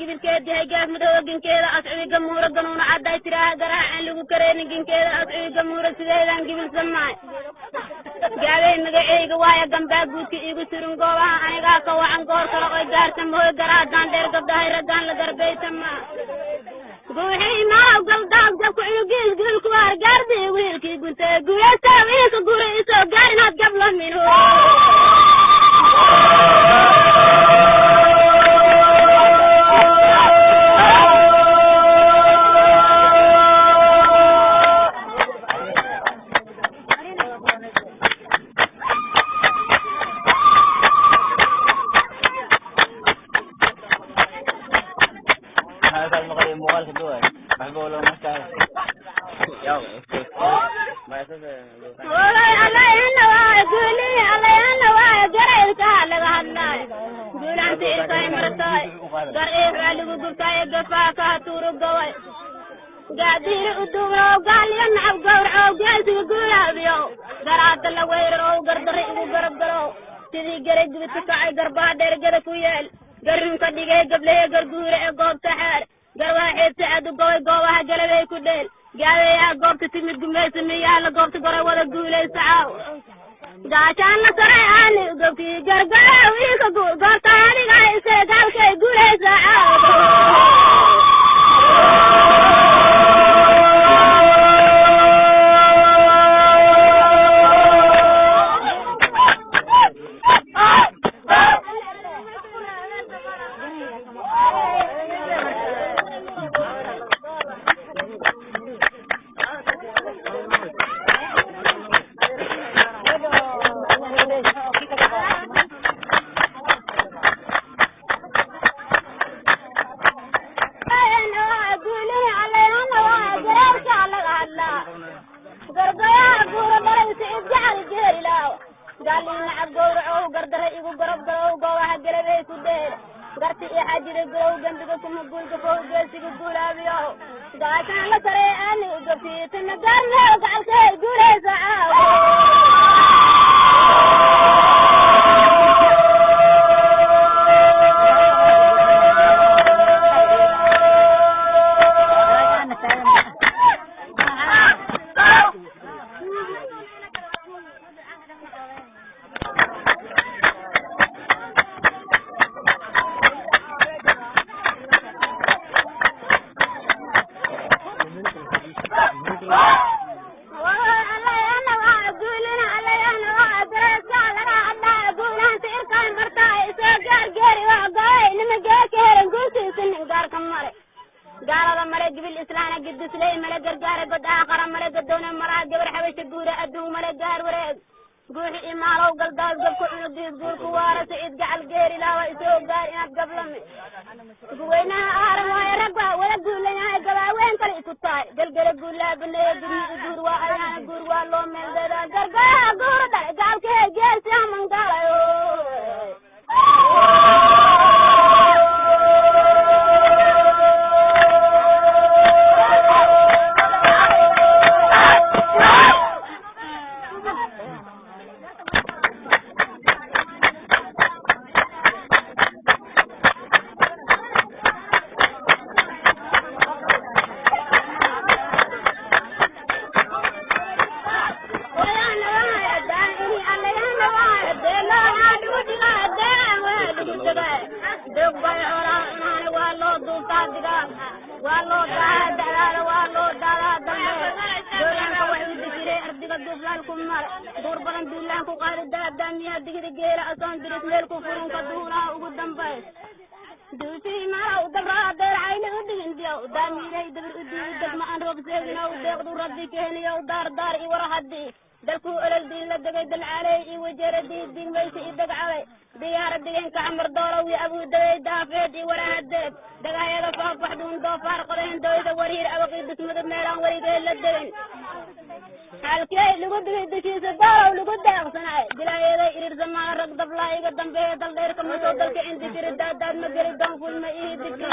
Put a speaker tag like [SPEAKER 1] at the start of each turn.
[SPEAKER 1] Gibilkeed yahay gaaf madooga ginkeeda ascuy gamuura ganuuna cadday tiraaha garaacan lagu kareynin ginkeeda ascuy gamuura sideedaan gibilsan mahay gaabey magaceyga waaya gambaa guudka iigu surun goobaha anigaa ka wacan goor kale oy gaarta mahoy garaadaan dheer gabdhahay raggaan la garbayta maa guuxii maalow galdaag jabku cunugiis gibilku waar gaardi wiilkii guntay guulaysta wiilka guri isoo gaar inaad gabla minhu. Gaadiir uduubrow gaaliyo nacab gowracow geesiga guulaabiyow garaada la weerarow gardarri igu garab garow sidii garay gubita kacay garbaha dheergada ku yeel garrunka dhigay gablehe garguure ee goobta xeer garwaha xeebta cadu gobay goobaha galabey ku dheel gaabeeyaa goobta timid gumaysa miyaa la goobta goray wada guulaysa caaw gaashaana sare aani gobkii gargarow iika guur goorta aniga isee gaalkay guulaysa caaw. Dalka dambeeya dal dheer kama soo dalka inti jira daadaad ma geli doonful ma ihi digsi.